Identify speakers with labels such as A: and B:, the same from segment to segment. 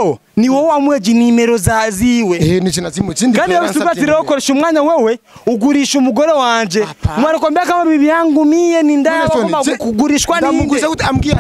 A: Oh, ni wowe wamweje nimero za ziwe.
B: Nije nazimuje.
A: Kandi wewe rero koresha umwanya wewe ugurisha umugore wanje. Mwanakwambia kama bibi yangu mie ni ndawa kama kugurishwa nini?
B: Ndamuguza gute ambwira.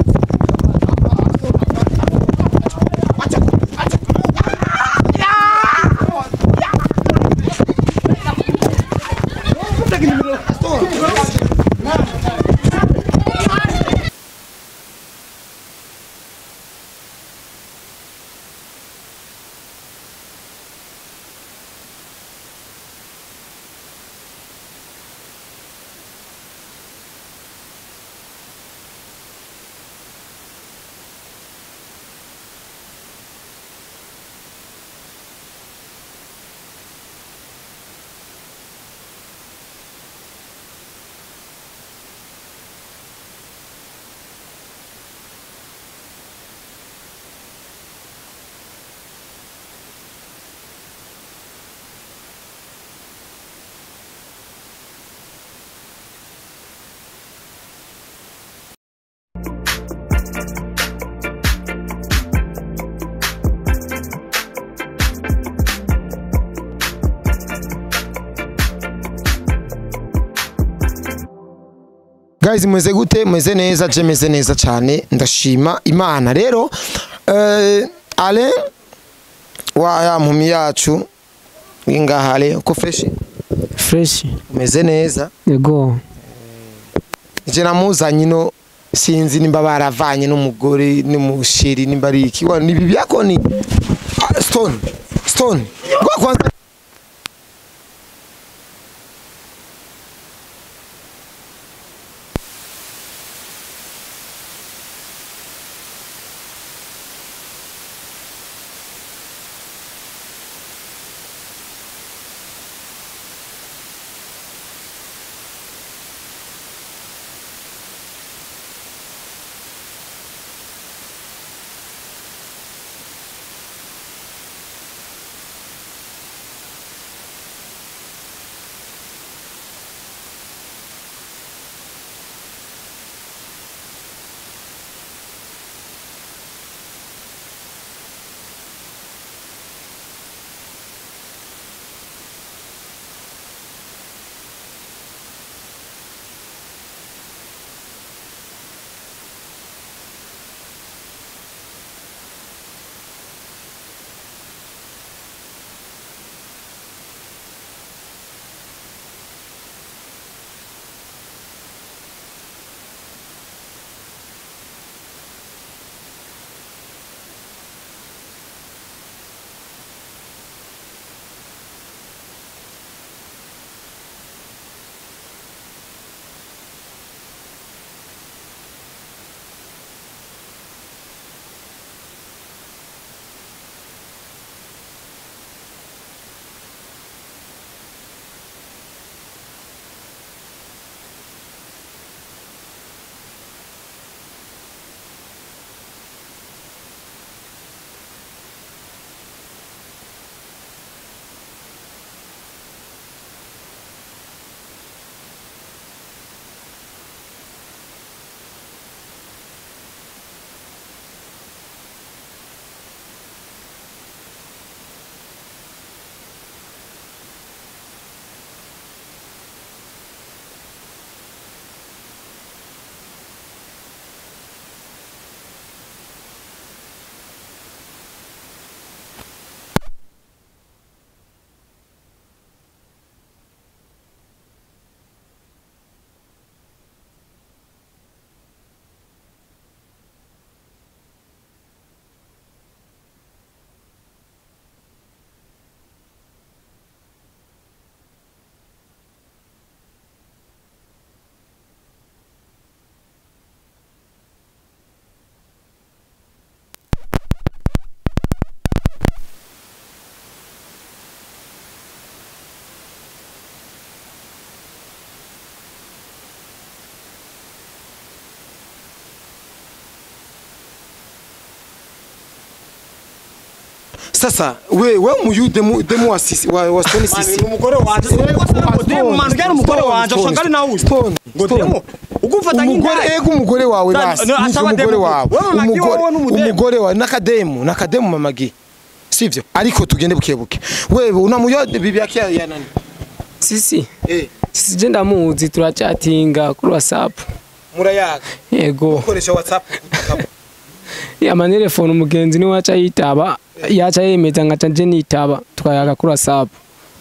B: Guys, mweze gute, mweze neza, je meze neza cyane, ndashima Imana. Rero Ale wa ya mpumi yacu ingahale uko fresh
C: fresh
B: umeze neza.
C: Yego
B: je namuzanye no sinzi nimba baravanye n'umugore n'umushiri nimba ari iki ni bibi yako ni Stone Stone go kwanza. Sasa we muyu demu wa sisi wa Stone sisi
A: umugore wanje demu manugera umugore wanje shangari nawe
B: Stone
A: ngo demu ugo kumfata
B: Umugore,
A: nk'indaya.
B: ego, umugore wawe. Basi
A: No,
B: nivyo,
A: asaba
B: umugore
A: demu.
B: wawe.
A: Wewe Mama G,
B: Umugore,
A: wowe n'umudemu.
B: umugore wawe nakademu, nakademu Mama G, sivyo? Ariko tugende buke buke. Wewe unamuyo bibi yake ya nani?
C: Sisi.
B: Eh.
C: Sisi je ndamuzi, turachatinga kuri WhatsApp.
B: Murayaga?
C: Yego.
B: Ukoresha WhatsApp?
C: Amanelefone umugenzi niwe aca yitaba, yaca yemeza nkaca nje nitaba, tukayaga kuri WhatsApp.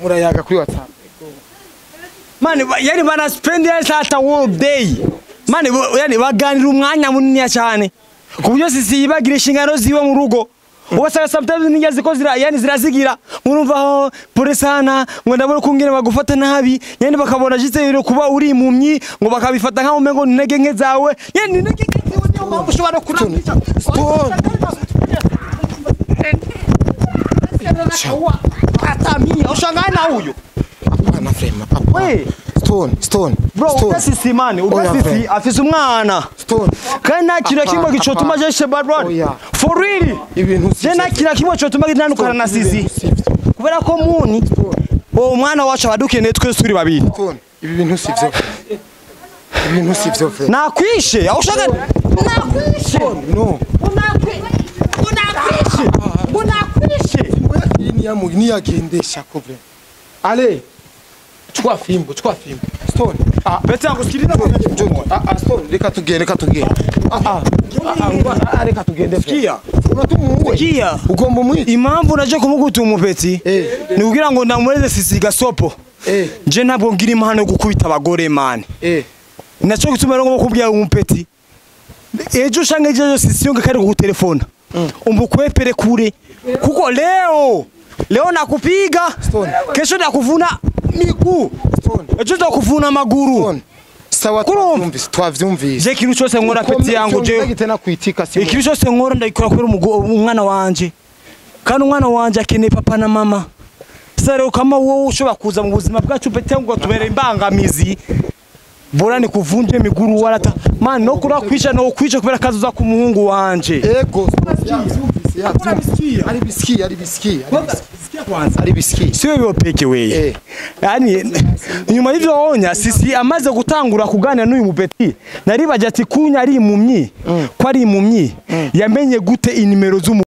B: Murayaga kuri WhatsApp?
A: Mani, yani bana spend hata whole day. Mani, yani baganira umwanya munini cyane. Ku buryo Sisi yibagira inshingano ziwe mu rugo. Ugasanga sometimes n'injya ziko zira, yani zirazigira. Murumva aho pole sana, ngo ndabona kungene bagufata nabi, yani bakabona jitse rero kuba uri impumyi, ngo bakabifata nkaho umengo ni intege nke zawe. Yani ni intege nke ziwe, niyo mpamvu ushobora no kurambika.
B: Stone.
A: Atamia, ushangae na huyo.
B: Hapana, frema, hapana.
A: We.
B: Stone, Stone.
A: Bro,
B: Stone.
A: ugasisi mani,
B: Oya,
A: ugasisi
B: friend.
A: afise umwana.
B: Stone.
A: Kandi nta kintu na kimwe
B: Apana,
A: gicotuma
B: apana.
A: jeshe bad.
B: Oya.
A: For real.
B: Ibintu
A: Je nta kintu na kimwe cotuma gitandukana na Sisi. Kubera ko muni uwo mwana wacu abadukeneye twese turi babiri.
B: Stone, ibi bintu sivyo. Ibi bintu sivyo, frema.
A: Nakwishe, aho ushaka nakwishe.
B: No.
A: Unakwishe. Unakwishe.
B: Niyagendesha ko vrema. Ale. Chukua fimbo, chukua fimbo. Stone. Ah,
A: Pete yangu sikiliza.
B: Njoo. Ah, ah, Stone, reka tugende, reka tugende. Ah, ah. Ah, ah, reka tugende.
A: Sikia.
B: Uratumuwe.
A: Sikia.
B: Ugomba umwice.
A: Impamvu naje kumuguta umupeti
B: Eh.
A: ni kugira ngo ndamureze Sisi gasopo.
B: Eh.
A: Je ntabwo ngira impano yo gukubita abagore mani.
B: Eh.
A: Naco gituma rero ngomba kubwira umupeti ejo ushange ejo Sisi yonge kari kugutelefona umbukwepere kure, kuko leo leo nakupiga,
B: Stone.
A: kesho nakuvuna miguu,
B: Stone.
A: ejo ndakuvuna amaguru.
B: Stone. Sawa,
A: Kurumva.
B: twavyumvise, twavyumvise.
A: Je ikintu cyose nkora, peti yangu, je
B: gitena kwitika si.
A: ikintu cyose nkora ndagikora kubera umwana wanje, kandi umwana wanje akeneye papa na mama. Sasa rero kama wowe ushobora kuza mu buzima bwacu, peti yangu, ugatubera imbangamizi, bora nikuvunje miguru warata man no kura kwica no kwica kubera kazoza ku muhungu wanje.
B: Ego. Yavyumvise, yavyumvise. Ari biski, ari biski. Ari biski.
A: Sio hivyo peke weye.
B: Eh.
A: Yani nyuma y'ivyo onya Sisi amaze gutangura kuganira n'uyu mupeti, naribaje ati kunya ari impumyi, ko ari impumyi, yamenye gute inimero z'umu